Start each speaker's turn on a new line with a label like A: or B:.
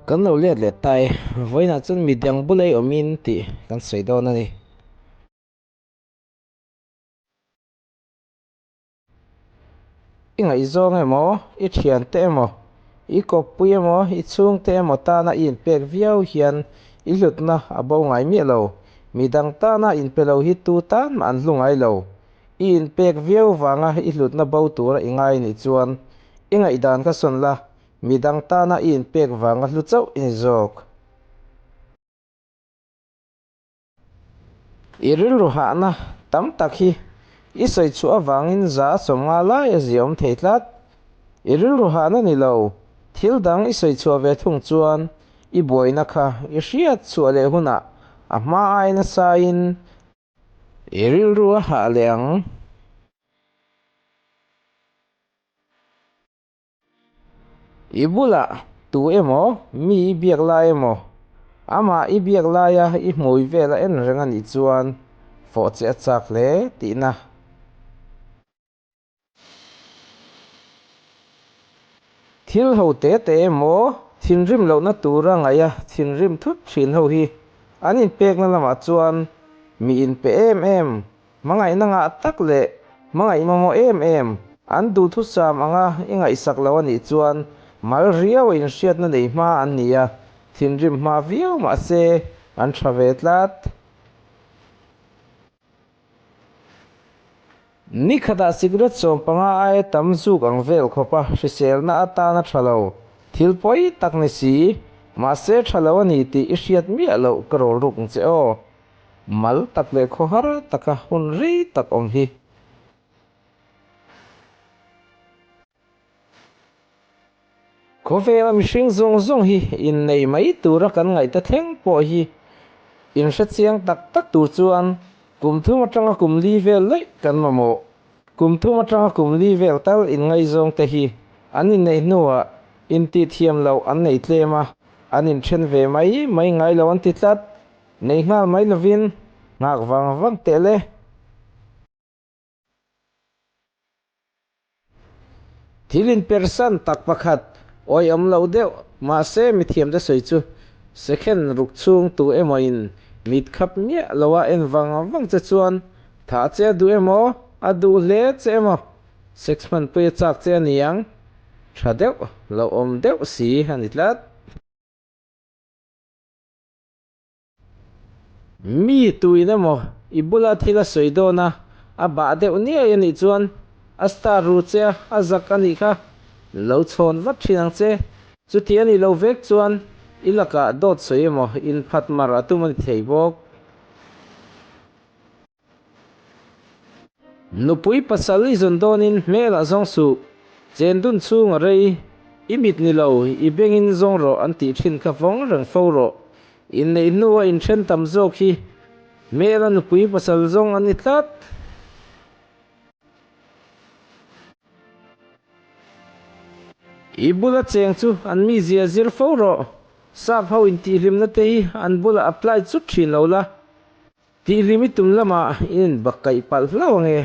A: Kan lo let leh ta e, vawiinah chuan midang bula i awmin tih kan sawi dawn a ni. I ngaihzawng emaw, i thiante emaw, i kawppui emaw, i chhungte emaw tana i inpek viau hian i hlutna a bo ngai miah lo. Midang tana inpe lo hi tu tan mah an hlu ngai lo. I inpek viau vanga i hlutna bo tura i ngai nih chuan i ngaihdan kha sawn la, midang tana i inpek vanga hlu chauh i ni zawk. I rilru hahna tam tak hi i sawi chhuah avangin 50% lai a ziaawm thei tlat. I rilru hahna ni lo, thil dang i sawi chhuah ve thung chuan i buaina kha i hriat chhuah leh hunah a hma ai nasain i rilru a hah leh ang. I bulah tu emaw, mi i biak lai emaw, amah i biak laia i hmui vel a en reng a nih chuan fawh che a chak hle tihna. Thil ho te te emaw, thinrim lohna tura ngaih a thinrim thut thin ho hi an inpekna lamah chuan mi inpe em em Hmangaihna ngah tak leh hmangaih mamawh em em an duhthusam anga i ngaihsak lo a nih chuan mal riau a inhriatna nei hma an ni a, thinrim hma viau mah se an tha ve tlat. Ni khatah cigarette 15 aia tam zuk ang vel khawpa hriselna atana tha lo, thil pawi tak ni si, mahse tha lo a ni tih i hriat miah loh ka rawl ruk ang che aw. Mal tak leh khawhar taka hun rei tak awm hi. Khawvela mihring zawng zawng hi innei mai tura kan ngaihte thleng pawh hi inhre chiang tak tak tur chuan kum thum atanga kum li vel daih kan mamawh. Kum thum atanga kum li vel tal inngaihzawng te hi an inneih hnuah intihthiam loh an nei tlem a, an inthen ve mai mai ngai lo an ti tlat. Nei nghal mai lovin nghak vang vang teh le. Thil inpersan tak pakhat awihawm loh deuh mahse mithiamte sawi chu second ruk chhung tu emaw in mit khap miah loa en vang vang che chuan thah che a duh emaw a duh hle che emaw sex hmanpui a chak che a ni ang tha deuh lo awm deuh si a ni tlat. Mi tuin emaw i bula thil a sawi dawn a, a bah deuh niai a nih chuan a star ru che a, a zak a nih kha. Lo chhawn vat thin ang che. Chuti a nih lo vek chuan i lakah dawt sawi emaw inphat mar a tum a ni thei bawk. Nupui pasal i zawn dawnin hmelah zawng suh, chen dun chhung a rei, i mit ni lo, i bengin zawng rawh an tih thin kha vawng reng fo rawh. Inneih hnua inthen tam zawk hi hmela nupui pasal zawng an ni tlat. I bula cheng chu an mizia zir fo rawh, sap ho intihhlimna te hi an bulah apply chut thin lo la. Tihlim i tum lamah i inbak kaih palh hlauh ang e.